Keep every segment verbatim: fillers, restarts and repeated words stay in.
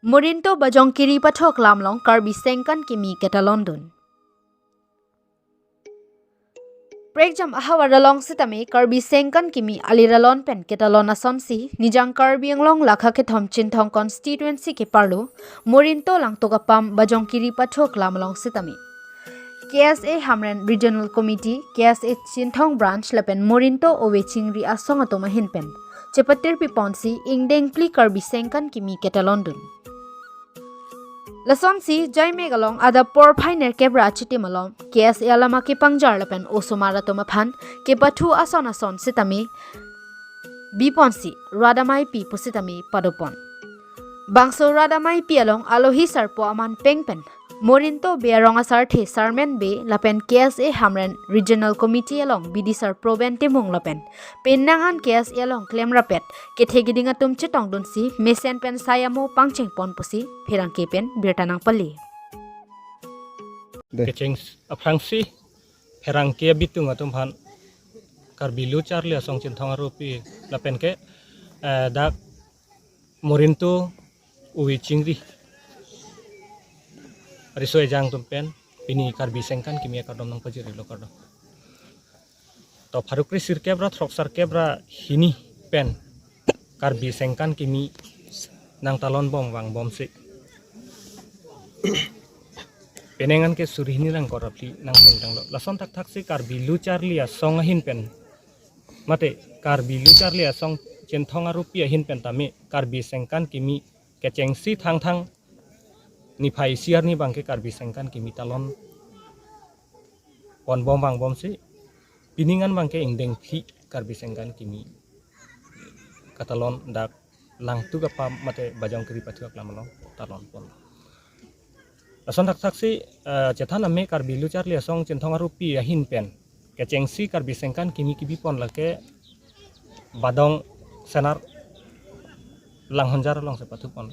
Morinto Bajongkiri pathu aklam along Karbi Sengkan Kimi ketalon dun. Prekjam ahavar along sitame Karbi Sengkan Kimi aliralon pen ketalon asonsi Nijang Karbi Anglong lakha kethom Chinthong constituency keparlo Morinto Langtuk Apam Bajongkiri pathu aklam along sitame K S A Hamren Regional Committee, K S A Chinthong Branch lapen Morinto Ove Chingri asong atum ahin pen chepatir piponsi ingdeng phli Karbi Sengkan Kimi ketalon dun. Lasonsi Jaimek along adap porphai nerkep ra achitim along K S A alama kepangjar lapen osomar atum aphan kepathu ason ason sitame biponsi rat amei pi pusitame padopon. Bangso rat amei pi along alohi sarpo aman peng pen Morinto Bey arong asarthe Sarmen Bey lapen K S A Hamren Regional Committee along B D sar Proben Timung lapen penang an K S A along klemrapet kethe keding atum chetongdunsi mesen pen sai amo pangchengpon pusi pherangke pen birta nangpale. Kecheng aphrangsi pherangke abitung atum aphan Karbi Lu Charli Asong Chinthong Arupi lapen ke, eh, dak Morinto Ove Chingri riso ejang atum pen pini Karbi Sengkan Kimi akardom nangpajirlo, kardom. To pharo kre sirkep ra throksarkep ra hini pen Karbi Sengkan Kimi nangtalon bom vangbomsi penang an ke suri hini ra ingkoi ra phli nangplengtanglo. Lason thakthaksi Karbi Lu Charli Asong ahin pen mate Karbi Lu Charli Asong Chinthong Arupi ahin pen tame Karbi Sengkan Kimi kechengsi Thangthang niphai isi arni abangke Karbi Sengkan Kimi talon ponbom vangbomsi penang an abangke ingdeng phli Karbi Sengkan Kimi katalon dak Langtuk Apam mate Bajongkiri pathu aklam along talon pon. Lason thakthaksi, eh, chethan ame Karbi Lu Charli Asong Chinthong Arupi ahin pen kechengsi Karbi Sengkan Kimi kebipon lake Badong Senar Langhonjar alongsi pathupon.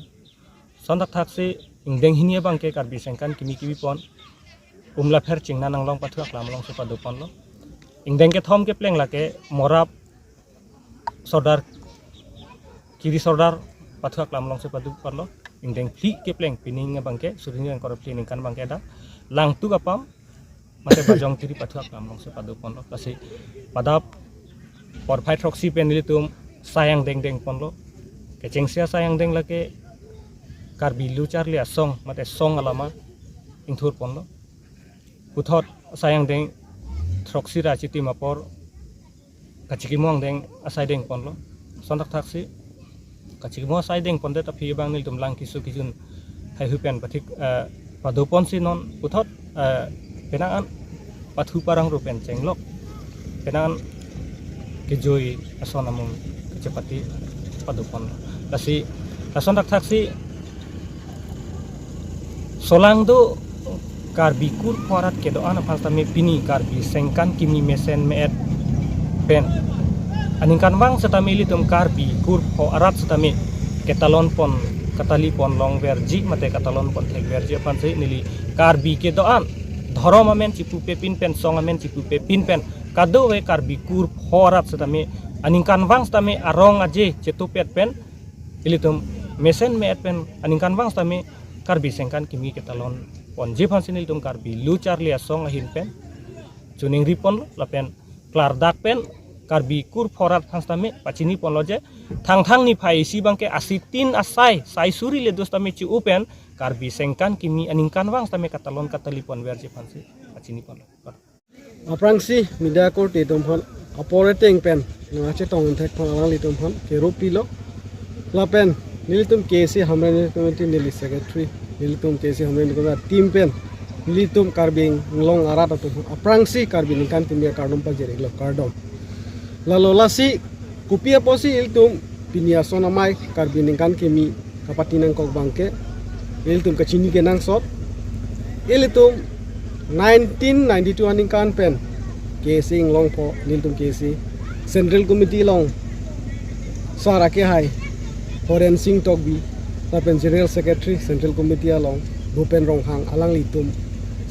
Lason thakthaksi ingdeng hini abangke Karbi Sengkan Kimi kebipon Umlapher Chingnan Anglong pathu aklam alongsi padoponlo. Ingdeng kethom kepleng lake Morap Sordar, Kiri Sordar pathu aklam alongsi padoponlo. Ingdeng phli kepleng penang abangke suri hini ra ingkoi ra phli aningkan abangke dak Langtuk Apam mate Bajongkiri pathu aklam alongsi padoponlo. Lasi pada porphai throksi pen nelitum sai angdeng dengponlo. Kechengsi sai angdeng lake Karbi Lu Charli Asong mate song alama ingthurponlo. Puthot sai angdeng throksi ra achitim apor kachikimo angdeng asai dengponlo. Lason thakthaksi kachikimo asai dengpondet aphi abang nelitum lang keso kejun haihui pen pathik, eh, padoponsi non puthot, eh, penang an pathu parang ru pen chenglok penang an kejoi ason amung kachepate padoponlo. Lasi lason thakthaksi solangdo Karbi kurpho arat kedo-an aphan setame pini Karbi Sengkan Kimi mesen me-et pen aningkanvang setame ilitum Karbi kurpho arat setame ketalon pon, katali pon longverji mate katalon pon thekverji aphansi neli Karbi kedo-an dhorom amen chipupepin pen, song amen chipupepin pen kadokave Karbi kurpho arat setame aningkanvang setame arong aje chetupet pen ilitum mesen me-et pen aningkanvang setame Karbi Sengkan Kimi ketalon ponji aphansi nelitum Karbi Lu Charli Asong ahin pen choningriponlo lapen klardak pen Karbi kurpho arat aphan setame pachiniponlo je Thangthang niphai isi abangke asitin asai, sai suri le do setame chi-u pen Karbi Sengkan Kimi aningkanvang setame katalon katali ponverji aphansi pachiniponlo. Aphrangsi media korte atum aphan apor eteng pen nangkachetong thek aphan alanglitum aphan kerupilo. Lapen nelitum K S A Hamren Committee neli secretary, nelitum K S A Hamren Committee team pen nelitum Karbi Anglong arat atum aphrangsi Karbi Ningkan Kimi akardom pajir-iklo, kardom. Lalo lasi kopi apotsi ilitum pini ason amei Karbi Ningkan Kimi kapati nangkok abangke ilitum kachini kenangsot. Ilitum nineteen ninety-two aningkan pen K S A Anglong pho, nelitum K S A Central Committee along sar akehai Horen Singh Tokbi lapen General Secretary Central Committee along Bhupen Ronghang alanglitum,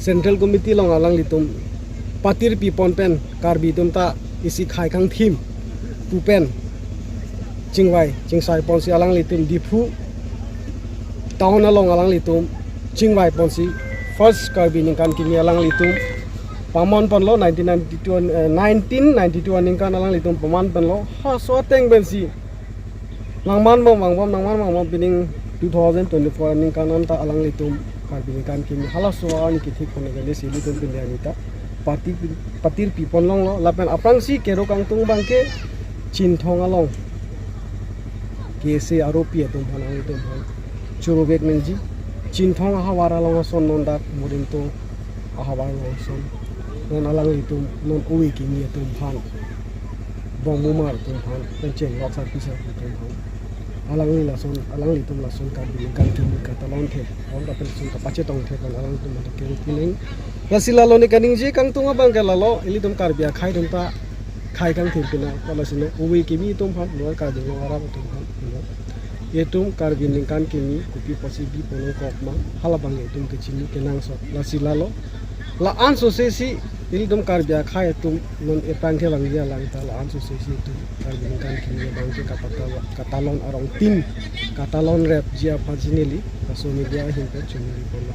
Central Committee along alanglitum patir pipon pen Karbi atum ta isi khei kangthim pu pen chingvai chingsai ponsi alanglitum Diphu town along alanglitum chingvai ponsi first Karbi ningkan kimi alanglitum paman ponlo, nineteen ninety-two an-, eh, nineteen ninety-two aningkan alanglitum paman ponlo. Halaso ateng pensi nangman bom vangbom, nangman vangbom, pining two thousand twenty-four aningkan anta alanglitum Karbi ningkan kimi halaso arni kethik pon kali si ilitum pini arni ta pati, patir pi pon longlo. Lapen aphrangsi kero kangtung abangke Chinthong along K S A aropi atum aphan, alanglitum aphan choro vek nangji. Chinthong ahavar along ason non dak Morinto ahavar along ason non alanglitum non ove kimi atum aphan, Bongbumar atum aphan, pen chenglok sarpi sarpo atum aphan, alangli lason, alanglitum lason Karbi ningkan kimi katalon the, aron lapen lason kapachetong the pen alanglitum aphan kero pi nang. Lasi lalo ne kaningje kangtung abangke lalo, ilitum Karbi akhei atum ta khei kangthir pina, lasi non ove kimi atum aphan, non Karbi Anglong arat atum aphan, non itum Karbi ningkan kimi kopi pusi bi pon nangkok ma, halabang itum kechini kenangsot. Lasi lalo, la-an sose si ilitum Karbi akhei atum non epang kevangji alang ta la-an sose si itum Karbi ningkan kimi abangke kapata-, katalon arong tin, katalon repji aphansi neli laso media ahin pen choningri ponlo.